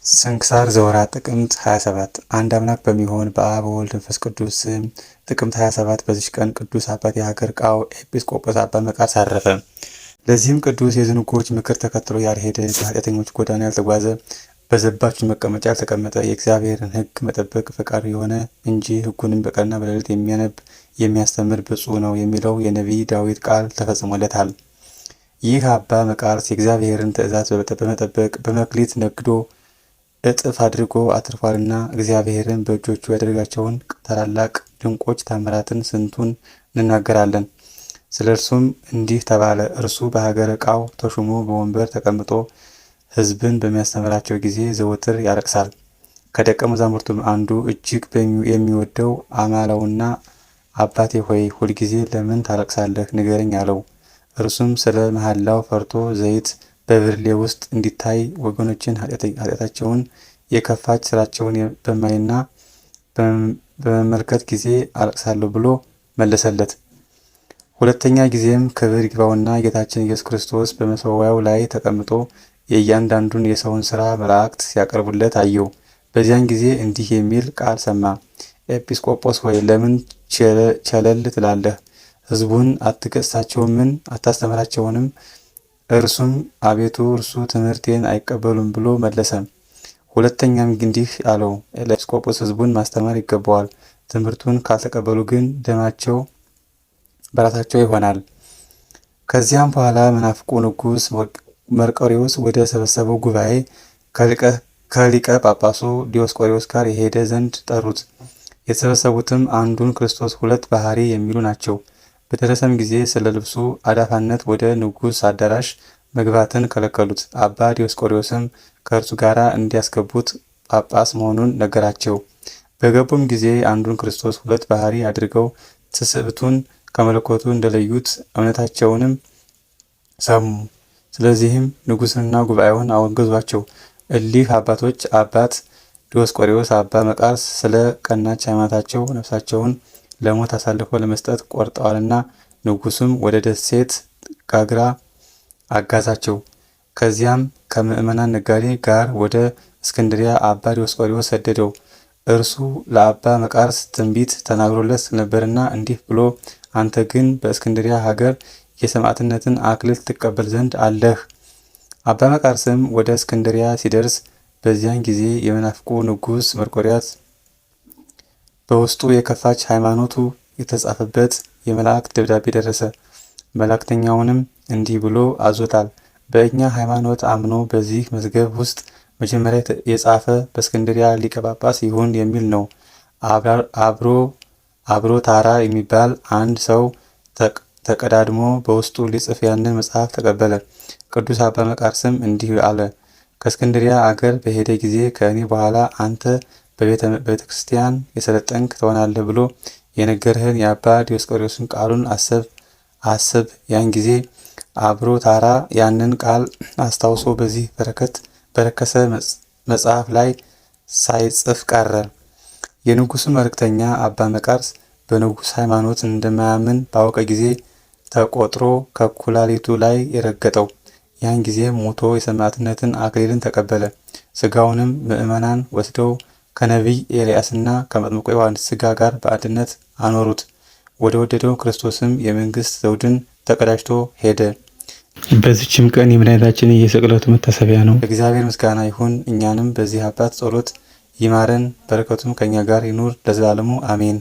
ስንክሳር ዘወርኀ ጥቅምት 27። አንድ አምላክ በሚሆን በአብ ወልድ መንፈስ ቅዱስ ስም ጥቅምት 27 በዚች ቀን ቅዱስ አባት የሀገር ቃው ኤጲስቆጶስ አባ መቃርስ አረፈ። ለዚህም ቅዱስ የዝንጉዎች ምክር ተከትሎ ያልሄደ፣ በኃጢአተኞች ጎዳና ያልተጓዘ፣ በዘባቾች መቀመጫ ያልተቀመጠ፣ የእግዚአብሔርን ሕግ መጠበቅ ፈቃዱ የሆነ እንጂ ሕጉንም በቀንና በሌሊት የሚያነብ የሚያስተምር ብፁዕ ነው የሚለው የነቢይ ዳዊት ቃል ተፈጽሞለታል። ይህ አባ መቃርስ የእግዚአብሔርን ትእዛዝ በመጠበቅ በመክሊት ነግዶ እጥፍ አድርጎ አትርፏልና እግዚአብሔርን በእጆቹ ያደረጋቸውን ታላላቅ ድንቆች ታምራትን ስንቱን እንናገራለን። ስለ እርሱም እንዲህ ተባለ። እርሱ በሀገረ ቃው ተሹሞ በወንበር ተቀምጦ ሕዝብን በሚያስተምራቸው ጊዜ ዘወትር ያለቅሳል። ከደቀ መዛሙርቱም አንዱ እጅግ የሚወደው አማላውና አባቴ ሆይ ሁልጊዜ ለምን ታለቅሳለህ? ንገረኝ አለው። እርሱም ስለ መሐላው ፈርቶ ዘይት በብርሌ ውስጥ እንዲታይ ወገኖችን ኃጢአታቸውን የከፋች ስራቸውን በማይና በመመልከት ጊዜ አለቅሳለሁ ብሎ መለሰለት። ሁለተኛ ጊዜም ክብር ይግባውና ጌታችን ኢየሱስ ክርስቶስ በመሠዊያው ላይ ተቀምጦ የእያንዳንዱን የሰውን ሥራ መላእክት ሲያቀርቡለት አየው። በዚያን ጊዜ እንዲህ የሚል ቃል ሰማ። ኤጲስቆጶስ ሆይ ለምን ቸለል ትላለህ? ሕዝቡን አትገሥጻቸውምን? አታስተምራቸውንም? እርሱም አቤቱ እርሱ ትምህርቴን አይቀበሉም ብሎ መለሰ። ሁለተኛም እንዲህ አለው፣ ለኤጲስቆጶስ ሕዝቡን ማስተማር ይገባዋል። ትምህርቱን ካልተቀበሉ ግን ደማቸው በራሳቸው ይሆናል። ከዚያም በኋላ መናፍቁ ንጉሥ መርቆሬዎስ ወደ ሰበሰበው ጉባኤ ከሊቀ ጳጳሱ ዲዮስቆሮስ ጋር የሄደ ዘንድ ጠሩት። የተሰበሰቡትም አንዱን ክርስቶስ ሁለት ባሕሪ የሚሉ ናቸው። በደረሰም ጊዜ ስለ ልብሱ አዳፋነት ወደ ንጉሥ አዳራሽ መግባትን ከለከሉት። አባ ዲዮስቆሮስም ከእርሱ ጋር እንዲያስገቡት ጳጳስ መሆኑን ነገራቸው። በገቡም ጊዜ አንዱን ክርስቶስ ሁለት ባሕሪ አድርገው ትስብእቱን ከመለኮቱ እንደለዩት እምነታቸውንም ሰሙ። ስለዚህም ንጉሥንና ጉባኤውን አወገዟቸው። እሊህ አባቶች አባት ዲዮስቆሮስ፣ አባ መቃርስ ስለ ቀናች ሃይማኖታቸው ነፍሳቸውን ለሞት አሳልፎ ለመስጠት ቆርጠዋልና ንጉሱም ወደ ደሴት ጋግራ አጋዛቸው። ከዚያም ከምዕመናን ነጋዴ ጋር ወደ እስክንድሪያ አባ ዲዮስቆሮስ ሰደደው። እርሱ ለአባ መቃርስ ትንቢት ተናግሮለት ነበርና እንዲህ ብሎ አንተ ግን በእስክንድሪያ ሀገር የሰማዕትነትን አክሊል ትቀበል ዘንድ አለህ። አባ መቃርስም ወደ እስክንድሪያ ሲደርስ በዚያን ጊዜ የመናፍቁ ንጉሥ መርቆሪያስ በውስጡ የከፋች ሃይማኖቱ የተጻፈበት የመላእክት ደብዳቤ ደረሰ። መላእክተኛውንም እንዲህ ብሎ አዞታል። በእኛ ሃይማኖት አምኖ በዚህ መዝገብ ውስጥ መጀመሪያ የጻፈ በእስክንድሪያ ሊቀ ጳጳስ ይሁን የሚል ነው። አብሮ ታራ የሚባል አንድ ሰው ተቀዳድሞ በውስጡ ሊጽፍ ያንን መጽሐፍ ተቀበለ። ቅዱስ አባ መቃርስም እንዲህ አለ። ከእስክንድሪያ አገር በሄደ ጊዜ ከእኔ በኋላ አንተ በቤተ ክርስቲያን የሰለጠንክ ትሆናለህ ብሎ የነገርህን የአባ ዲዮስቆሮስን ቃሉን አስብ አስብ። ያን ጊዜ አብሮ ታራ ያንን ቃል አስታውሶ በዚህ በረከሰ መጽሐፍ ላይ ሳይጽፍ ቀረ። የንጉሱ መልእክተኛ አባ መቃርስ በንጉሥ ሃይማኖት እንደማያምን ባወቀ ጊዜ ተቆጥሮ ከኩላሊቱ ላይ የረገጠው። ያን ጊዜ ሞቶ የሰማዕትነትን አክሊልን ተቀበለ። ስጋውንም ምዕመናን ወስደው ከነቢይ ኤልያስና ከመጥምቁ ዮሐንስ ስጋ ጋር በአንድነት አኖሩት። ወደ ወደደው ክርስቶስም የመንግስት ዘውድን ተቀዳጅቶ ሄደ። በዚችም ቀን የመድኃኒታችን የስቅለቱ መታሰቢያ ነው። እግዚአብሔር ምስጋና ይሁን። እኛንም በዚህ አባት ጸሎት ይማረን፣ በረከቱም ከእኛ ጋር ይኑር ለዘላለሙ አሜን።